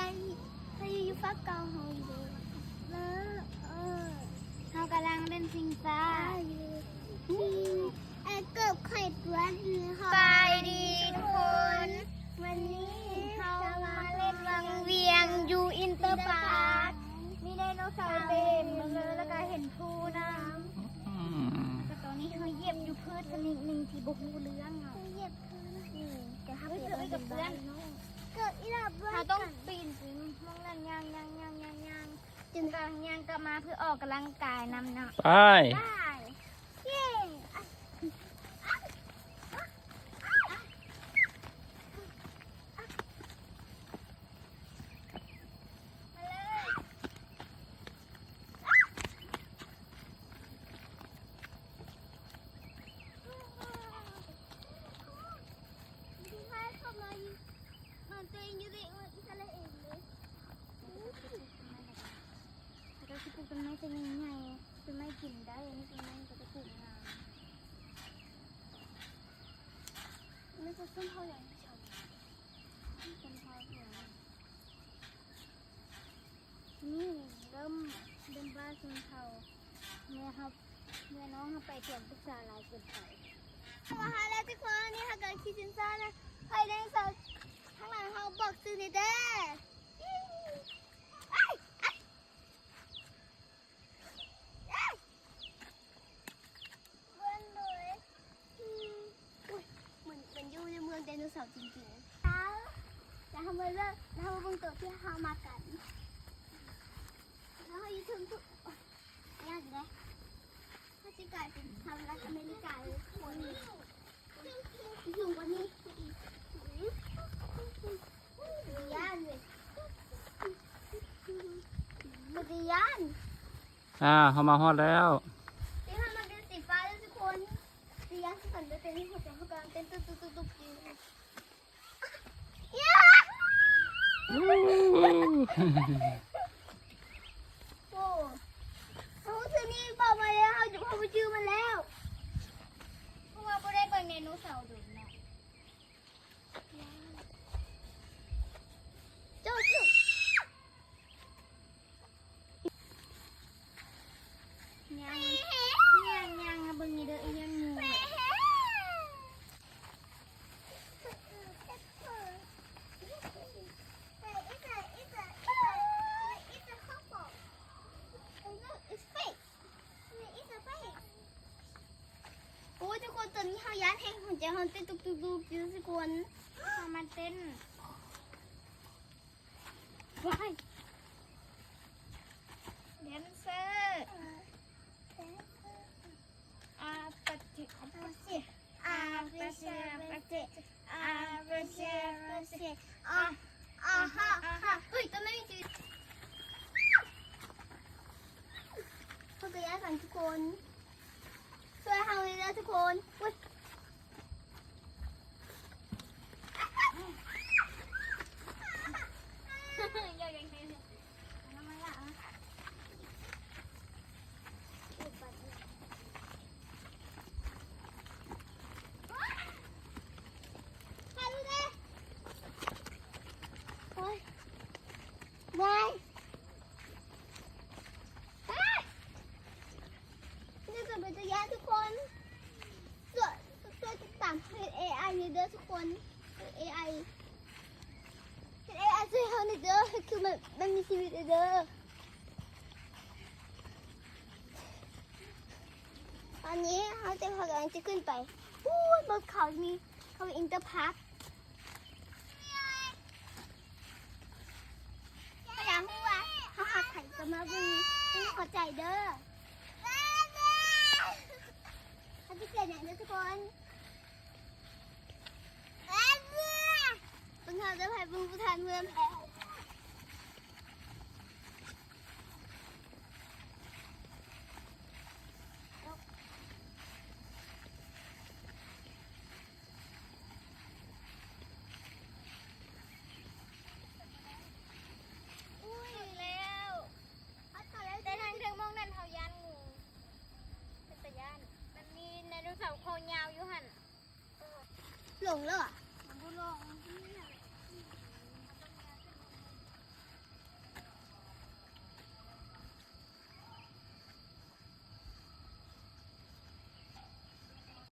ເຮົາຢູ່ຟາກເກົ່າເຮົາຢູ່ເດີ ເອີ ເຮົາກຳລັງຫຼິ້ນຊິງຊ້າຢູ່ ແອດເກີບໄຂ່ຕົວໜຶ່ງ. ສະບາຍດີທຸກຄົນ ວັນນີ້ເຮົາມາຫຼິ້ນວັງວຽງຢູ່ອິນເຕີພາກ ມີໄດໂນເສົາເຕັມເລີຍ ແລ້ວກໍເຫັນພູນຳ. ອືມ ແລ້ວກໍຕອນນີ້ເຮົາຢຽບຢູ່ພືດຊະນິດໜຶ່ງທີ່ບໍ່ຮູ້ເລື່ອງເນາະ ຢຽບ ເຮົາຕ້ອງປີນຂຶ້ນໝ່ອງນັ້ນ ຍ່າງໆໆໆ ຈົນກະຍ່າງກັບມາເພື່ອອອກກຳລັງກາຍນຳເນາະ ໄປ ໄປ ເຢ້ ມາເລີຍ. ເຂົາເຈົ້າຊິປູກຕົ້ນໄມ້ຕົ້ນໃຫຍ່ໆ ຕົ້ນໄມ້ກິນໄດ້ ອັນນີ້ຕົ້ນໄມ້ເຂົາເຈົ້າປູກງາມ ມັນຈະຊົນເຜົ່າຫຍັງ? ຊົນເຜົ່າຫຍັງ? ນີ້ເລີ່ມ ເລີ່ມບ້າຊົນເຜົ່າ ແມ່ເຮົາ ແມ່ນ້ອງເຮົາໄປເຖິງປຶກສາຫຼາຍເກີນໄປ. ມາຫາແລ້ວທຸກຄົນ ນີ້ເຮົາກຳລັງຂີ່ຊິງຊ້ານະ ໃຜໄດໂນເສົາທາງຫຼັງເຮົາບອກຊື່ແດ່ເດີ. ເບິ່ງເລີຍ ອືມ ອຸຍ ເໝືອນ ເໝືອນຢູ່ໃນເມືອງໄດໂນເສົາຈິງໆ ແລ້ວ ແລ້ວເຮົາມາເລືອກ ແລ້ວເຮົາມາເບິ່ງໂຕທີ່ເຮົາມັກກັນ ແລ້ວເຮົາຢູ່ເທິງພຸ້ນ ຍາກຢູ່ເດ້ ເຮົາຊິກາຍເປັນສະຫະລັດອາເມລິກາເລີຍ ສູງກວ່ານີ້ອີກ ຢ້ານເລີຍ ບໍ່ໄດ້ຢ້ານ. ອ່າ ເຮົາມາຮອດແລ້ວ ທີ່ເຮົາມາເປັນສີຟ້າເດີທຸກຄົນ ທີ່ຢ້ານທີ່ສຸດເລີຍ ແຕ່ໃນຫົວໃຈເຮົາກຳລັງເຕັ້ນຕຸບໆໆຢູ່. ໂອ້ ເຮົາຊື່ນີ້ບອກມາແລ້ວ ເຮົາ ເຮົາບໍ່ຈື່ມັນແລ້ວ ເພາະວ່າບໍ່ໄດ້ເບິ່ງໄດໂນເສົາດົນແລ້ວ. ຍ່າງ ຍ່າງ ຍ່າງ ເບິ່ງນີ້ເດີ ອີ່ຫຍັງຢູ່. ໂອ້ຍ ທຸກຄົນ ຕອນນີ້ເຮົາຢ້ານແຮງ ຫົວໃຈເຮົາເຕັ້ນຕຸບໆຢູ່ທຸກຄົນ ເຮົາມາເຕັ້ນ ວ້າຍ ແດນເຊີ ອາປະເຈ ອາປະເຈ ອາປະເຈ ອາປະເຈ ອາປະເຈ ອາປະເຈ ອາ ອາຮະ ອາຮະ ເຮີ້ຍ ຕອນນັ້ນ ເຮົາກໍຢ້ານກັນທຸກຄົນ ຊ່ວຍເຮົາເດີທຸກຄົນ ອຸ້ຍ ໂອ້ຍ ວ້າຍ ອ້າ ໜ້າຈະເປັນຕາຢ້ານທຸກຄົນ ຊ່ວຍ ຊ່ວຍຕິດຕາມເຮັດເອໄອນີ້ເດີທຸກຄົນ ເຮັດເອໄອ ເຮັດເອໄອຊ່ວຍເຮົານີ້ເດີ ເຮັດຄືມັນ ມັນມີຊີວິດເດີ. ຕອນນີ້ເຮົາຈະ ເຮົາກຳລັງຈະຂຶ້ນໄປ ປູ້ນ ເບິ່ງເຂົານີ້ ເຂົາອິນເຕີພາກ ຖ້າຢາກຮູ້ວ່າເຮົາຮັກໃຜກໍມາເບິ່ງ ເປັນກຳລັງໃຈເດີ ເຮົາຈະຂຽນຫຍັງເດີທຸກຄົນ ເບິ່ງເຮົາເດີ ໃຜເບິ່ງບໍ່ທັນເມືອແລ້ວ. ອຸ້ຍ ສຸດແລ້ວ ແຕ່ທາງເທິງໝ່ອງນັ້ນເຮົາຢ້ານງູ ເປັນຕາຢ້ານ ມັນມີໄດໂນເສົາຄໍຍາວຢູ່ຫັ້ນ. ຫຼົງແລ້ວອະ ມັນບໍ່ຫຼົງ